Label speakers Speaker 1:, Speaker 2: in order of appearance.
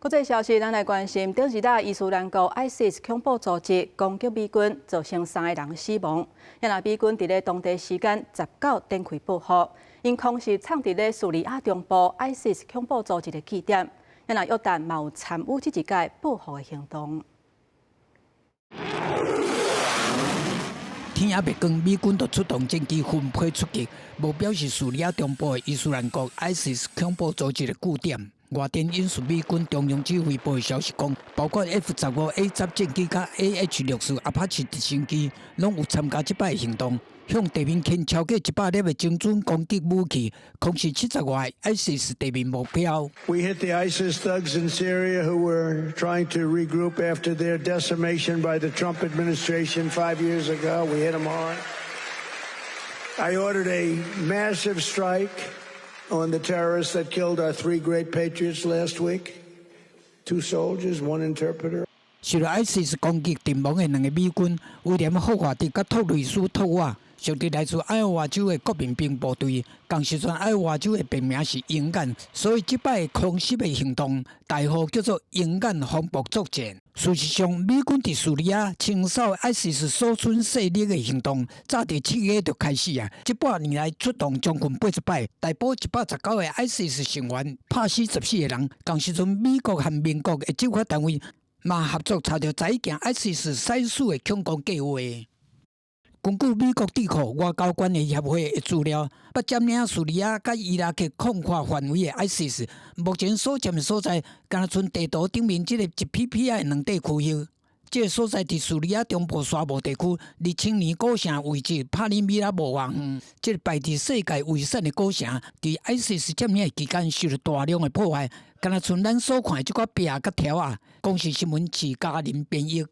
Speaker 1: 國際消息，咱來關心，頂一日伊斯蘭國 ISIS 恐怖組織攻擊美軍，造成三个人死亡。啊若美軍佇咧當地時間19展開報復，𪜶空襲藏佇咧敘利亞中部 ISIS 恐怖組織的據點。啊若約旦嘛有參與這一擺報復的行動。
Speaker 2: 天猶未光，美軍就出動戰機分批出擊，目標是敘利亞中部的伊斯蘭國 ISIS 恐怖組織的據點。外電引述美軍中央指揮部的消息講，包括 F-15A 戰機佮 AH-64阿帕奇直升機，攏有參加這擺行動，向地面牽超過100粒的精準攻擊武器，空襲70外 ISIS 地面目標。
Speaker 3: We hit the ISIS thugs in Syria who were trying to regroup after their decimation by the Trump administration 5 years ago. We hit them hard. I ordered a massive strike on the terrorists that killed our three great patriots last week. Two soldiers, one interpreter.
Speaker 2: 受到 ISIS 攻擊陣亡的兩个美軍，威廉霍華德佮托雷斯托瓦，屬佇來自愛奧華州的國民兵部隊。仝時陣愛奧華州的別名是鷹眼，所以這擺空襲的行動代號叫做鷹眼防暴作戰。事實上，美軍佇敘利亞清掃 ISIS 所存勢力的行動，早佇7月就開始啊！這半年來出動將近80擺，逮捕119個 ISIS 成員，拍死14個人。仝時陣，美國和盟國的執法單位嘛合作查著11件 ISIS 使使的恐攻計劃。根據美國智庫外交關係協會的資料，捌佔領敘利亞佮伊拉克廣闊範圍的 ISIS，目前所佔的所在，敢若賰地圖頂面這个一撇撇仔的兩塊區域。這个所在佇敘利亞中部沙漠地區，離千年古城位置帕里米拉無偌遠。這个排佇世界遺產的古城，佇 ISIS 佔領的期間受著大量的破壞，敢若賰咱所看的這寡壁佮柱仔。公視新聞徐嘉玲編譯。